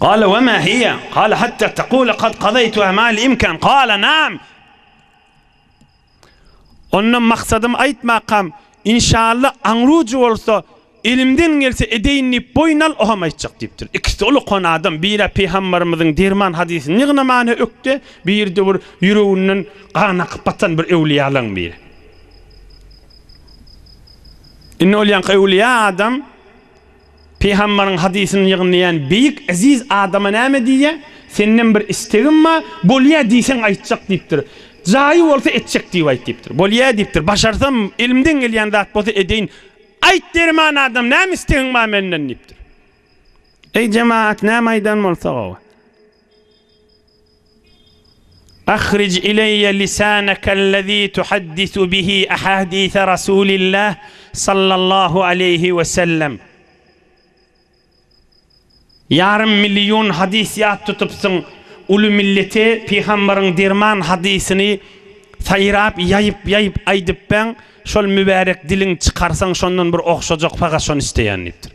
Gale we ma hiýe? Gale hatta tekule kad kazaýtuha ma'al imkan. Gale naam. Onda maksadym aýtmakam, inşalla aňrujy bolsa, elimden gelse edeýin diýip boýun al, oham aýtjak diýipdir. Ikisi ulukan adam, biri pygambarymyzyň derman hadysyny ýygnamana ökde, biri-de bir ýüreginden gan akyp batan bir öwlüýalaň biri. Indi ol ýaňky öwlüýä adam Pygambaryň hadysyny ýygnaýan beýik eziz adama näme diýýär? Senden bir istegim bar, bolýa diýseň aýtjak diýipdir. Jaýy bolsa etjek diýip aýt diýipdir. Bolýa diýipdir. Başarsam, elimden gelýän zat bolsa edeýin. Aýt derman adam, näme istegiň bar menden diýipdir. Eý jemagat, näme aýdan bolsa gowy. Ahrij ileýe lisanekellezî tuhaddisu bihi ahadise Rasulillah sallallahu aleýhi we sellem. Ýarym million hadys ýat tutupsyň, uly millete pygambaryň derman hadysyny saýrap ýaýyp-ýaýyp aýdypbäň, şol mübärek diliň çykarsaň şondan bir ogşajak fakat şony isleýän diýipdir.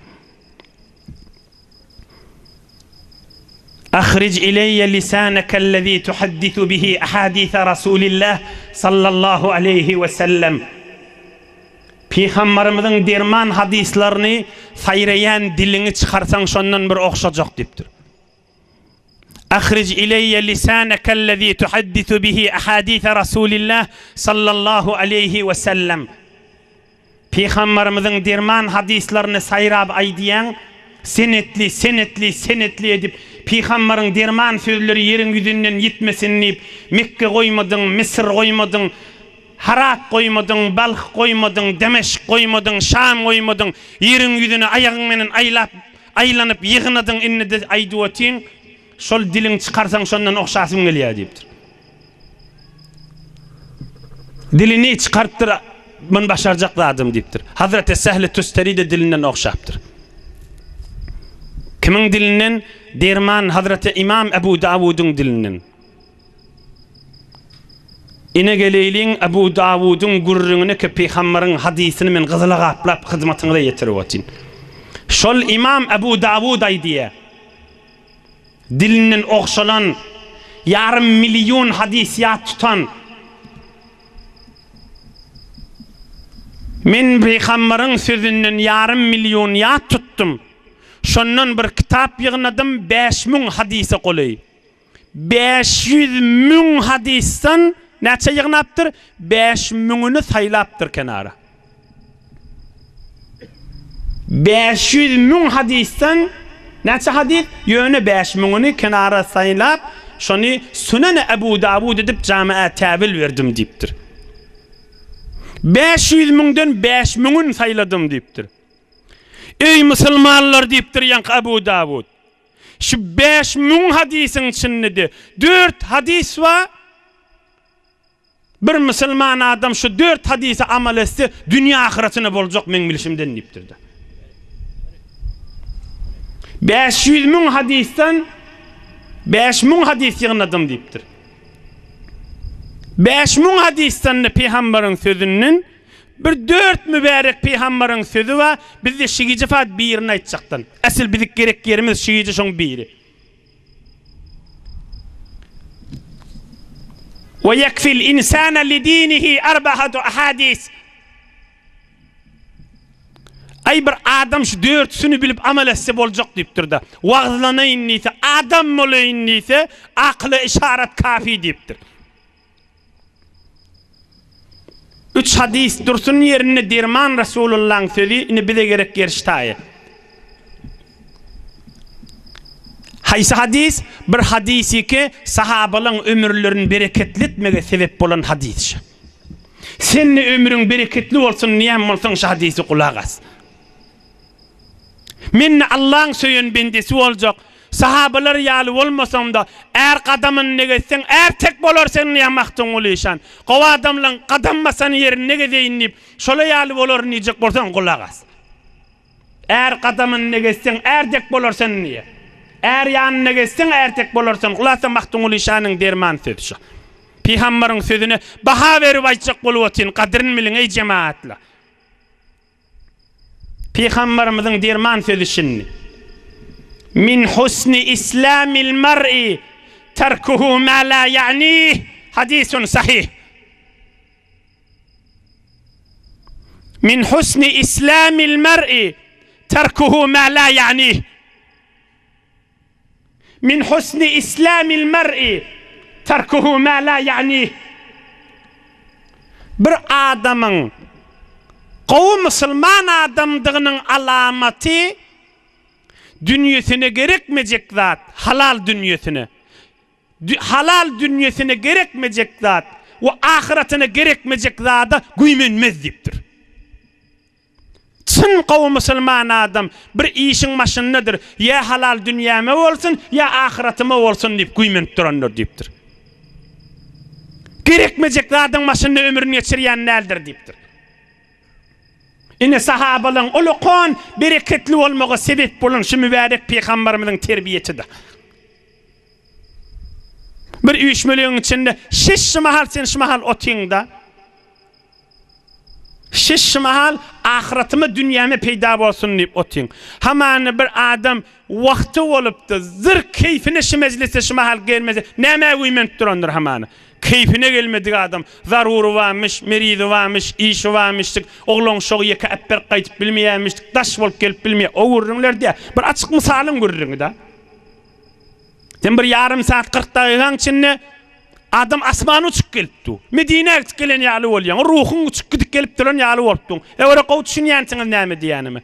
Ahrij ileýe lisanekellezî tuhaddisu bihi ahadise Rasulillah sallallahu aleýhi we sellem. Pygambarymyzyň derman hadyslaryny saýraýan diliňi çykarsaň şondan bir ogşajak diýipdir. Ahrij ileýe lisanekellezî tuhaddisu bihi ahadise Rasulillah sallallahu aleýhi we sellem. Pygambarymyzyň derman hadyslaryny saýrap aýdýaň, senetli, senetli, senetli edip, pygambaryň derman sözleri ýeriň ýüzünden ýitmesin diýip, Mekge goýmadyň, Misr goýmadyň, Harat goýmadyň, Balh goýmadyň, Demeşk goýmadyň, Şam goýmadyň, ýeriň ýüzüni aýagyň menen aýlap, aýlanyp ýygnadyň, indi-de aýdyp otyň, şol diliňi çykarsaň şondan ogşasym gelýär diýipdir. Dilini çykarypdyr, Muny başarjak zadym diýipdir. Hazreti Sehli Tüsteri-de dilinden ogşapdyr. Kimiň dilinden? Derman Hazreti Imam Ebu Dawudyň dilinden. Ine geleýliň Ebu Dawudyň gürrüňine ki pygambaryň hadysyny men gyzyla gaplap hyzmatyňyza ýetirip otyn. Şol Imam Ebu Dawud aýdýar. Dilinden ogşalan, ýarym million hadys ýat tutan, Men pygambaryň sözünden ýarym million ýat tutdum. Şondan bir kitap ýygnadym, 5000 hadysa golaý. 500 müň hadysdan näçe ýygnapdyr? Bäş müňüni saýlapdyr kenara. 500 müň hadysdan näçe hadys? Ýöne bäş müňüni kenara saýlap, şony Sunene Ebu Dawud edip jamaä täwil berdim diýipdir. 500 müňden bäş müňüni saýladym diýipdir. Eý musulmanlar diýipdir ýaňky Ebu Dawud. Şu 5000 hadysyň içinde-de dört hadys bar. Bir musulman adam şu dört hadysa amal etse, dünýä ahyratyna boljak meň bilşimden diýipdir-de. 500 müň hadysdan 5000 hadys ýygnadym diýipdir. 5000 hadysdan-da pygambaryň sözünden bir dört mübärek pygambaryň sözi bar, bizde şigije fat birini aýtjakdan. Asyl bizik gerek ýerimiz şigije şoň biri. We ýekfil insana li dinihi arbahatu ahadis. Aý bir adam şu dörtsüni bilip amal etse boljak diýipdir-de. Wagzlanaýyn diýse, adam bolaýyn diýse, akyla yşarat kafi diýipdir. Üç hadys dursun ýerinde derman Resulullaň sözi indi bize gerek ýer ştaýy. Haýsy hadys? Bir hadysy ki sahabalaň ömürlerini bereketli etmege sebep bolan hadys şa. Sen-de ömrüň bereketli bolsun diýen bolsaň şu hadysy gulak as. Men-de Allaň söýen bendesi boljak. Sahabalar ýaly bolmasaň-da, är gadamyny gezseň, är tek bolar sen diýýär Magtymguly işan. Gowy adamlaň gadam basan ýerinde gezeýin diýip, şola ýaly bolaryn diýjek bolsaň, gulak as. Är gadamynda gezseň, är dek bolar sen diýýär. Är ýanynda gezseň, är dek bolar sen. Hulasa Magtymguly şanyň derman sözi şu. Pygambaryň sözüne baha berip aýtjak bolup otyryn, gadyryn biliň eý jemagatlar. Pygambarymyzyň derman sözi şindi. Min husni islamil mar'i terkuhu ma la ya'nih hadisun sahih. Min husni islamil mar'i terkuhu ma la ya'nih. Min husni islamil mar'i terkuhu ma la ya'nih. Bir adamyň gowy musulman adamdygynyň alamaty dünýesine gerekmejek zat, halal dünýesine. Halal dünýesine gerekmejek zat we ahyratyna gerekmejek zada güýmenmez diýipdir. Çyn gowy musulman adam bir işiň başyndadyr, ýa halal dünýäme bolsun, ýa ahyratyma bolsun diýip güýmenip durandyr diýipdir. Gerekmejek zadyň başynda ömrüni geçirýän däldir diýipdir. Ine sahabalaryň ulakan bereketli bolmaga sebep bolan şu mübärek pygambarymyzyň terbiýesidir. Bir üýşmelegiň içinde şiş şu mahal sen şu mahal otyňda. Şiş şu mahal ahyratyma dünýäme peýda bolsun diýip otyň. Hamana bir adam wagty bolupdy, zyr keýfine şu mejlise şu mahal gelmese nämä güýmenip durandyr hamana. Keýfine gelmedik adam zarury barmyş, merizi barmyş, işi barmyşdyk, oglan uşagy ýeke äpberip gaýdyp bilmeýärmişdik, daş bolup gelip bilmeýär. O gürrüňler diýä. Bir açyk mysalyň gürrüňi-dä. Sen bir ýarym saat 40 dagygaň içinde adam asmana uçup gelip dur. Medinä gidip gelen ýaly bolýaň. Ruhuň uçup gidip gelip duran ýaly bolup dur. Ewere gowy düşünýänsiňiz näme diýýänimi.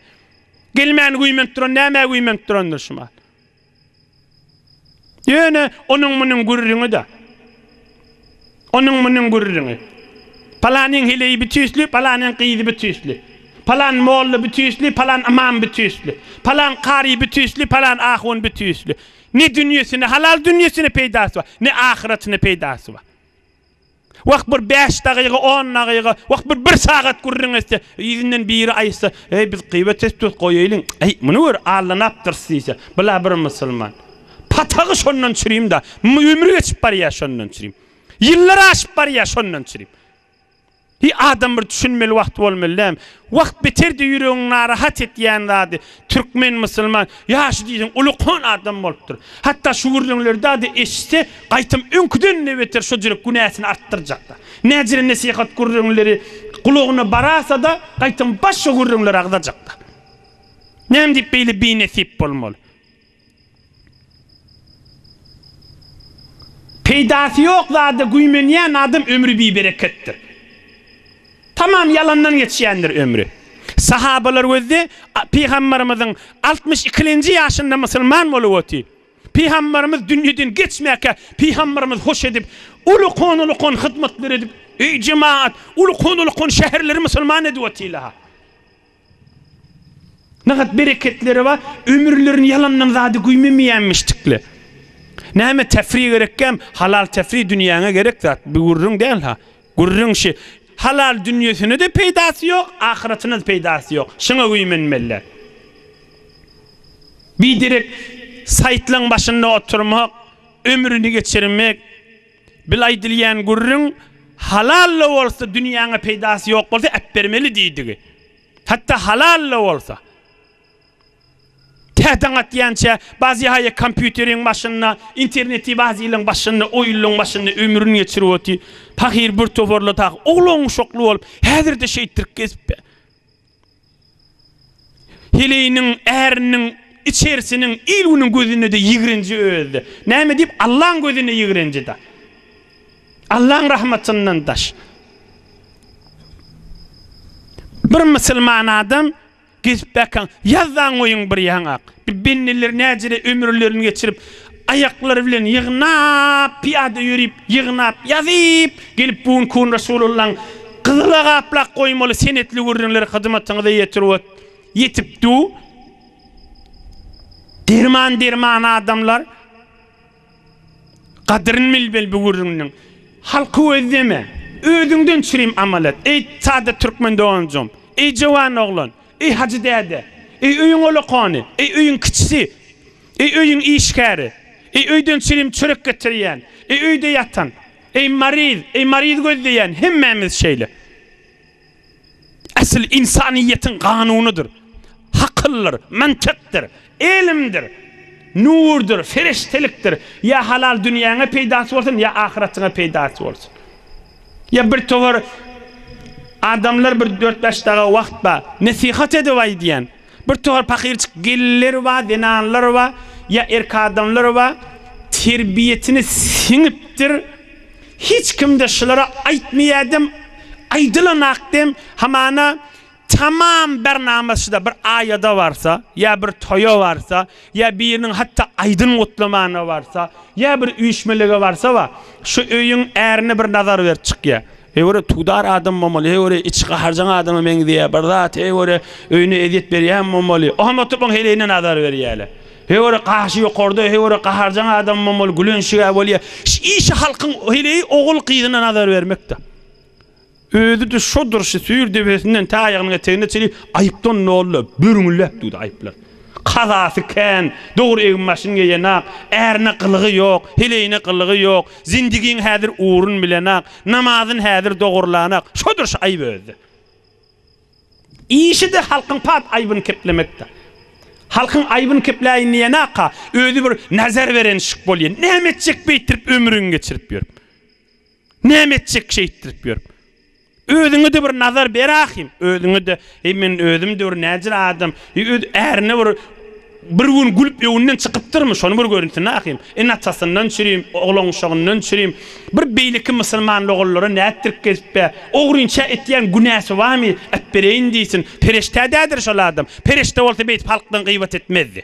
Gelmän güýmenip duran nämä güýmenip durandyr şu mal. Ýöne onuň munuň gürrüňi-de. Onuň munuň gürrüňi. Palanyň heleýi bitüýsli, palanyň gyzy bitüýsli. Palan molla bitüýsli, palan ymam bitüýsli. Palan kary bitüýsli, palan ahun bitüýsli. Ne dünýesine, halal dünýesine peýdasy bar, ne ahyratyna peýdasy bar. Wah bir bäş dagyga, on dagyga, wah bir bir sagat gürrüň etse, yzyndan biri aýtsa, Eý, biz gybat etdik, goýaýlyň. Eý, muny gör, allanapdyrys diýse, bula bir musulman. Patagy şondan çürim-da, ömri geçip barýar şondan çürim. Ýyllar aşyp barýar şondan çürim. Hi adam bir düşünmeli wagt bolmaly dämi? Wagt beterdi ýüregiňi narahat etýän zady türkmen musulman ýaşy diýseň ulukan adam bolupdyr. Hatda şu gürrüňleri dady eşitse gaýtam öňküden-de beter şo jürek günäsini artdyrjakda. Näjire nesihat gürrüňleri gulagyna barasada gaýtam baş şo gürrüňleri agzajakda. Näme diýip beýle binesip bolmaly? Peýdasy ýok zada güýmenýän adam ömri bibereketdir. Tamam ýalandan geçýändir ömri. Sahabalar gözde Pygambarymyzyň 62-nji ýaşynda musulman bolup oty. Pygambarymyz dünýeden geçmäkä Pygambarymyz hoş edip, ulukan-ulukan hyzmatlar edip, eý jemaat, ulukan-ulukan şäherleri musulman edip otylar. Nagat bereketleri bar, ömürlerini ýalandan zady güýmemeýänmişdikle. Näme tefri gerekkäm, halal tefri dünýäňe gerek zat, bu gürrüň däl ha. Gürrüň şi, halal dünýesine-de peýdasy ýok, ahyratyna-da peýdasy ýok. Şuňa güýmenmeliler. Biderek saýtlaň başynda oturmak, ömrüni geçirmek, bil aýdylýan gürrüň halal-da bolsa dünýäňe peýdasy ýok bolsa äpbermeli diýdigi. Hatda halal-da bolsa. Tä daň atýança bazy haýa kompýuteriň başynda, interneti bazylaň başynda, oýunlaň başynda ömrüni geçirip otyr. Pahyr bir toparla dagy oglan-uşakly bolup, häzir-de şeýtdirip gezip. Heleýiniň, äriniň, içerisiniň, il-günüň gözünde-de ýigrenji özi-de. Näme diýip, Allaň gözünde ýigrenji-de. Allaň rahmatyndan daş. Bir musulman adam gezip bakaň, ýazdaň goýuň bir ýaňak. Bir bendeler näjele ömürlerini geçirip, aýaklary bilen ýygnap, pyýada ýörip, ýygnap, ýazyp, gelip bu günki gün Resulullaň gyzyla gaplap goýmaly senetli gürrüňleri hyzmatyňyza ýetirip, ýetip dur. Derman-derman adamlar. Gadyryn bilmeli bu gürrüňniň. Halky gözleme. Özüňden çürim amal et. Eý, sada türkmen doganjygym. Eý, jowan oglan. Eý, hajy däde. Eý öýüň ulakany, eý öýüň kiçisi, eý öýüň işgäri, eý öýden çirim çörek getirýän, eý öýde ýatan, eý maryz, eý maryz gözleýän, hemmämiz şeýle. Asyl ynsanyýetiň kanunydyr. Hakyldyr, mantykdyr, elmdir, nurdur, feriştelikdir. Ýa halal dünýäňe peýdasy bolsun, ýa ahyratyňa peýdasy bolsun. Ýa bir towar adamlar bir dört-bäş daga wagt bar, nesihat edip aýdýan. Bir towar pahyrçyk gelinler bar, zenanlar bar, ýa erk adamlar bar, terbiýesini siňipdir. Hiç kimde şulara aýtmaýadam, aýdylanakdem, hamana tamam bernamasy-da bir aýada barsa, ýa bir toýa barsa, ýa biriniň hatda aýdyn gutlamana barsa, ýa bir üýşmelige barsa bar, şu öýüň ärine bir nazar berip çykýar. Heý göre tugdar adam bolmaly, heý göre içi gaharjaň adama meňzeýär, bir zat, heý göre öýüne ezýet berýän bolmaly. Oňam oturyp oň heleýine nazar berýärler. Heý göre gaşy ýokarda, heý göre gaharjaň adam bolmaly, gülenşig-ä bolýar. Işi halkyň heleýi ogul-gyzyna nazar bermekdir. Özi-de şo durşy süýr depesinden tä aýagynyň etegine çenli aýypdan doly, börňüläp durdy aýyplar. Kazasy kän, dogry egin-başyn geýenak, ärine gylygy ýok, heleýine gylygy ýok, zindigiň häzir ugrun bilenak, namazyn häzir dogurlanak, şodur şu aýyp özde. Işi-de halkyň pat aýbyny keplemekde. Halkyň aýbyny kepläýin diýenaka, özi bir nazar berenşik bolýar. Näme etjek beýtdirip ömrüňi geçirip ýörüp. Näme etjek şeýtdirip ýörüp. Özüňe-de bir nazar ber ahym. Özüňe-de, eý men özüm-de bir näjir adam. Eý öz ärine bir bir gün gülüp öňünden çykypdyrmy, şony bir görünsin ahym. Ene-atasyndan çürim, oglan-uşagyndan çürim. Bir beýleki musulman ogullara nätdirip gezip-ä. Ogrynça etýän günäsi barmy, äpbereýin diýsin. Pereşde däldir şol adam. Pereşde bolsa beýdip halkdan gybat etmezdi.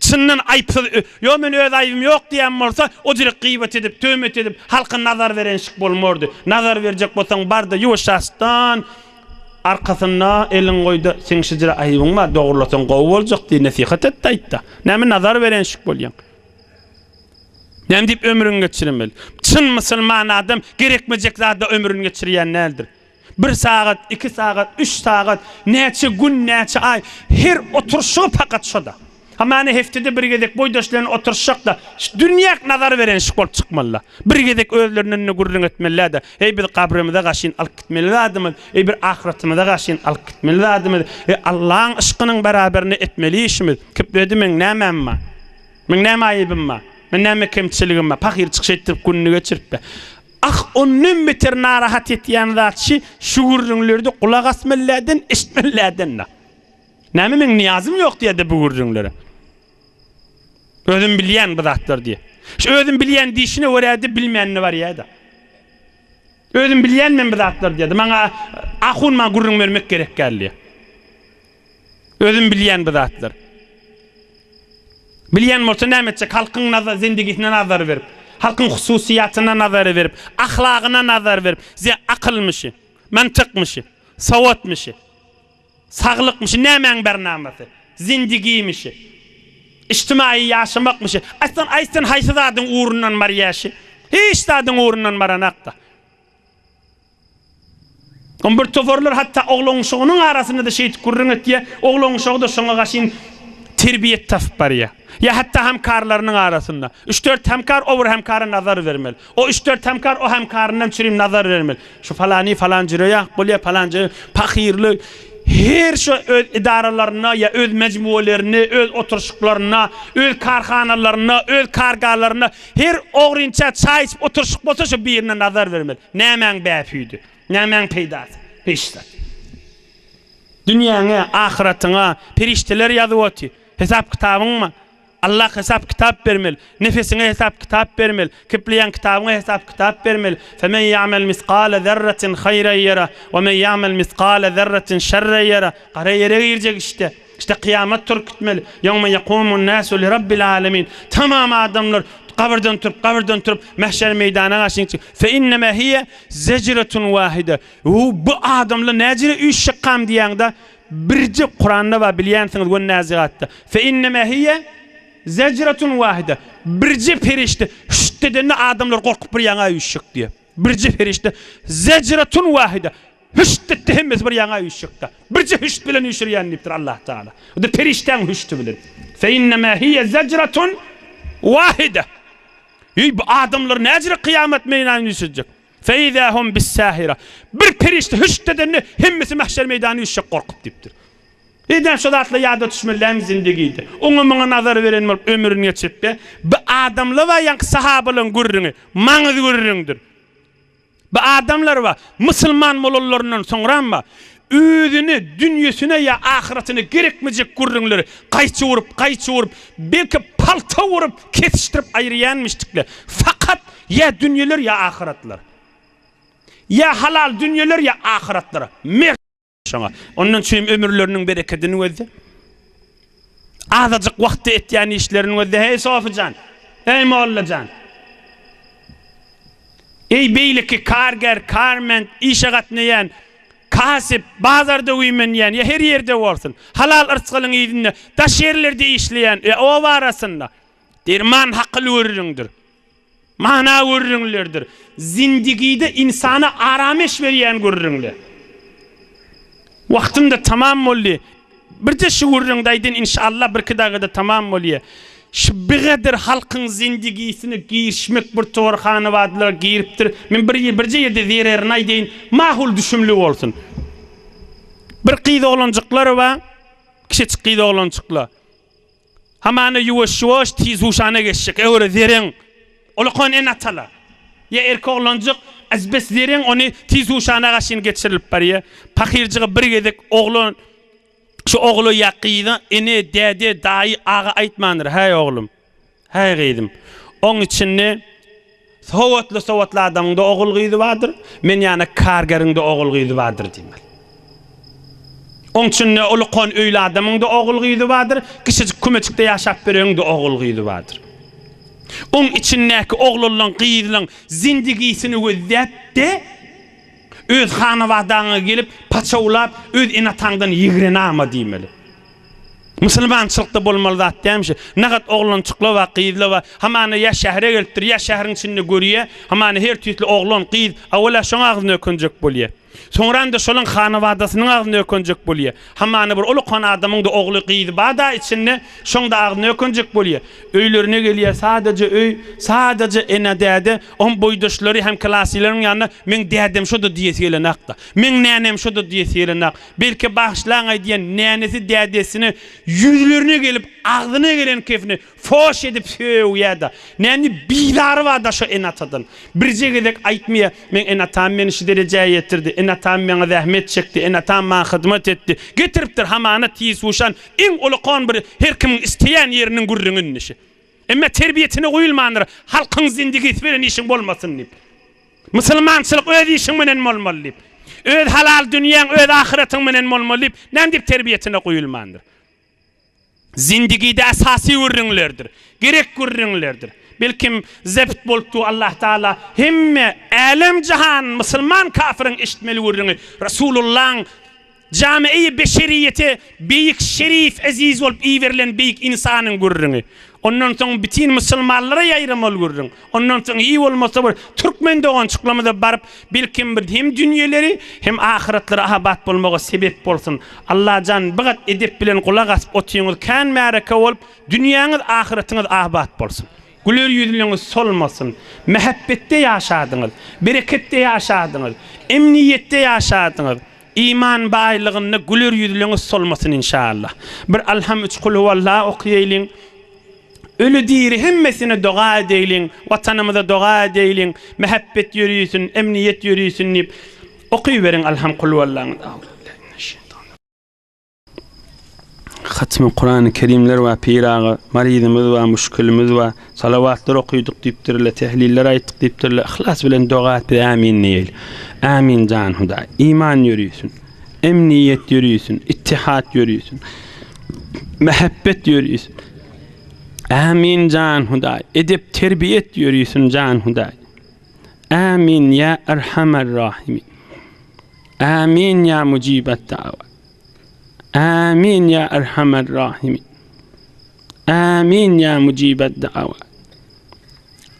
Çyndan aýypsyz, ýo men öz aýybym ýok diýen bolsa, o direk gybat edip, töhmet edip, halka nazar berenşik bolmardy. Nazar berjek bolsaň bar-da ýuwaşjaşdan arkasynda eliňi goý-da, seň şijire aýybyň bar, dogrulasaň gowy boljak diý, nesihat et-de aýt-da. Näme nazar berenşik bolýaň? Näme diýip ömrüňi geçirmeli? Çyn musulman adam gerekmejek zada ömrüni geçirýän däldir. Bir sagat, iki sagat, üç sagat, näçe gün, näçe aý, her oturyşygy pakat şo-da. Hamana hepdede bir gezek boýdaş bilen oturyşsak-da, şu dünýäk nazar berenşik bolup çykmaly-la. Bir gezek özlerinden-de gürrüň etmeli-dä-de, Eý, biz gabrymyza gaşyn alyp gitmeli zadymyz, eý, bir ahyretimize gaşyn alyp gitmeli zadymyz, eý, Allaň yşkynyň beraberinde etmeli işimiz. Kipledi meň nämäm bar? Meň näme aýybym bar? Men näme kemçiligim bar? Pahyr çykyş etdirip gününi geçirip-de. Ah, ondan beter narahat etýän zat şi, şu gürrüňlerde gulak asmalyläden, eşitmeliläden-de. Näme meň nyýazym ýok diýýär-de bu gürrüňlere. Özüm bilýän bu zatlary diýýär. Şu özüm bilýän diýşine görä-de bilmänine barýar-da. Özüm bilýän men bu zatlary diýýär-de. Maňa ahun maňa gürrüň bermek gerek däl diýýär. Özüm bilýän bu zatlar. Bilýän bolsa näme etjek? Halkyň nazar zendigisine nazar berip, halkyň hususyýatyna nazar berip, ahlagyna nazar berip, ze akylmyşy, mantykmyşy, sowatmyşy, saglykmyşy, nämäň bernamasy, zendigimişi, içtimaýy ýaşamakmyşy. Aýtsan, aýtsan haýsy zadyň ugrundan barýaşy? Hiç zadyň ugrundan baranakda. On bir toparlar hatda oglan-uşagynyň arasynda-da şeýdip gürrüň etýär, oglan-uşagy-da şoňa gaşyn terbiýet tapyp barýar. Ýa hatda hemkarlarynyň arasynda. Üç-dört hemkar o bir hemkara nazar bermeli. O üç-dört hemkar o hemkaryndan çürim nazar bermeli. Şu falany falan jüre ýak bolýar, falan jüre pahyrly her şu öz edaralarynda ýa öz mejmualarynda, öz oturyşyklarynda, öz karhanalarynda, öz kargalarynda her ogrynça çaý içip oturyşyk bolsa şu birine nazar bermeli. Nämäň bähbidi? Nämäň peýdasy? Hiç zat. Dünýäňe, ahyratyňa perişdeler ýazyp otyr. Hesap-kitabyň bar. Allah hesap-kitap bermeli. Nefesiňe hesap-kitap bermeli. Kepleýän kitabyňa hesap-kitap bermeli. Femen ýa'mel miskale zerretin haýran ýera, we men ýa'mel miskale zerretin şerren ýera. Gara ýere girjek işte. İşte kyýamat turup gitmeli. Ýewme ýekumun nasu li rabbil alemin. Tamam adamlar gabyrdan turup, gabyrdan turup mahşer meýdana garşy çyk. Fe innema hiye zecretun wahide. Bu adamlar näjire üýşjek diýäňde birje Kuranda bar bilýänsiňiz we nazigatda. Fe innema hiye zecretun wahide. Birje perişde şşt edende adamlar gorkup bir ýaňa üýşjek diýär. Birje perişde zecretun wahide. Hüşt etdi hemmesi bir ýaňa üýşjekdä. Birje hüşt bilen üýşürýän diýipdir Allah Tagala. O-da perişdäň hüşti bilen. Fe innemâ hiýe zejretun wahide. Eý bu adamlar näjire kyýamat meýdanyna üýşjek. Fe izâ hum bis-sâhira. Bir perişde hüşt edende hemmesi mahşer meýdanyna üýşjek gorkup diýipdir. Edän şo zatlar ýada düşmeli dämi zindigide. Oňa muňa nazar beren bolup ömrüni geçiripde. Bu adamlar bar ýaňky sahabalaryň gürrüňi maňyz gürrüňdir. Bu adamlar bar musulman bolanlaryndan soňram bar özüne dünýesine ýa ahyratyna gerekmejek gürrüňleri gaýçy urup gaýçy urup belki palta urup kesişdirip aýyrýanmyşdykle. Fakat ýa dünýeler ýa ahyratlar. Ýa halal dünýeler ýa ahyratlar. Mert. Şoňa. Ondan üçin ömürleriniň berekedini gözle. Azajyk wagtda etýän işlerini gözle. Heý, Sofy jan! Eý, molla jan! Eý, beýleki karger, karment, işe gatnaýan, kasyp, bazarda güýmenýän ýa her ýerde bolsun, halal yrsgalyň yzynda, daş ýerlerde işleýän ýa oba arasynda, derman hakyl gürrüňdir. Mana gürrüňlerdir. Zindigide ynsana arameş berýän gürrüňler. Wagtym-da tamam boldy. Birje şu gürrüňde aýdyn inşallah birki dagada tamam bolýa. Şu bigadyr halkyň zindigisine girişmek bir towar hanabadylar giripdir. Men bir birje ýerde zererini aýdaýyn, makul düşümli bolsun. Bir gyz oglanjyklar bar, kiçijik gyz oglanjyklar. Hamana ýuwaş-ýuwaş tizhuşana geçjek. Öwre zereň. Ulakan ene-atalar. Ýa erkek oglanjyk azbes zereň ony tizhuşana gaşyn geçirilip barýa. Pahyrjyga bir gezek oglan şu ogla ýa gyza ene, däde, daýy, aga aýtmandyr, Häý oglum. Häý gyzym. Oň içinde Sowatly-sowatly adamyň-da ogul-gyzy bardyr, men ýaly kargeriň-de ogul-gyzy bardyr diýmeli. Oň içinde ulukan öýli adamyň-da ogul-gyzy bardyr, kiçijik kümejikde ýaşap beregiň-de ogul-gyzy bardyr. Oň içindäki oglanlaň, gyzlaň zindigisini gözläp-de, öz hanabadaňa gelip, paçawlap, öz ene-ataňdan ýigrenama diýmeli. Musulmançylykda bolmaly zat dälmişi. Nagat oglançyklar bar, gyzlar bar. Hamana ýa şähere gelipdir, ýa şäheriň içinde görýä. Hamana her tüýsli oglan, gyz, awala şoň agzyna ökünjek bolýa. Soňram-da şolaň hanabadasynyň agzyna ökünjek bolýa. Hamana bir ulukan adamyň-da ogly, gyzy bar-da içinde, şoň-da agzyna ökünjek bolýa. Öýlerine gelýä, sadaja öý, sadaja ene-däde, oň boýdaşlary, hemklasylarynyň ýanynda meň dädem şo-da diýesi gelenakda. Meň nänem şo-da diýesi gelenak. Belki bagyşlaň aýdýan nänesi dädesine ýüzlerine gelip agzyna gelen kefini foş edip sögýäda. Näni bizary barda şo ene-atadan. Birje gezek aýtmaýa meň ene-atam meni şu derejä ýetirdi, ene-atam meňa zähmet çekdi, ene-atam maňa hyzmat etdi. Getiripdir hamana tiz huşan iň ulakan bir her kimiň isleýän ýeriniň gürrüňi indi şi. Emme terbiýetine guýulmandyr halkyň zindigisi bilen işiň bolmasyn diýip. Musulmançylyk öz işiň bilen bolmaly diýip. Öz halal dünýäň, öz ahyratyň bilen bolmaly diýip, näme diýip terbiýetine guýulmandyr. Zindigide esasy gürrüňlerdir. Gerek gürrüňlerdir. Belkim zebt bolupdy Allah Taala hemme älem jahan musulman kafiriň eşitmeli gürrüňi Resulullaň Jamiei beşeriýete beýik şerif eziz bolup iberilen beýik ynsanyň gürrüňi. Ondan soň bitin musulmanlara ýaýramaly gürrüň. Ondan soň iý bolmasa bir türkmen dogançyklarymyza baryp belkem bir hem dünýeleri hem ahyratlary abat bolmaga sebep bolsun. Allajan bir gat edep bilen gulak asyp otyňyz kän märeke bolup dünýäňiz ahyratyňyz abat bolsun. Güler ýüzlüňiz solmasyn. Mähebbetde ýaşadyňyz. Bereketde ýaşadyňyz. Emniýetde ýaşadyňyz. Iman baýlygynda güler ýüzleňiz solmasyn inşallah. Bir Alham üç kulhuwallah okýaýlyň. Öli diri hemmesine doga edeýliň, watanymyza doga edeýliň, mähebbet ýörisin, emniýet ýörisin diýip okyberiň Alham kulhuwallaňyzy. Hatmy Kurany Kerimler bar Pir aga, maryzymyz bar, muşkilimiz bar, salawatlar okydyk diýipdirler, tehliller aýtdyk diýipdirler, yhlas bilen doga et biz ämin diýeli. Ämin jan Hudaý. Iman ýörisin. Emniýet ýörisin, ittihat ýörisin. Mähebbet ýörisin. Ämin jan Hudaý. Edep terbiýet ýörisin jan Hudaý. Ämin ýa Erhamer Rahimin. Ämin ýa Mujibet dawat. Amin ýa Erhamer Rahimin. Amin ýa Mujibet dawat.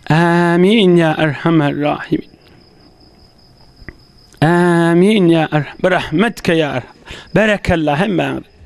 Amin ýa Erhamer Rahimin. Amin ya Erham. Birahmetke ya Erham. Berekella hemmäňize.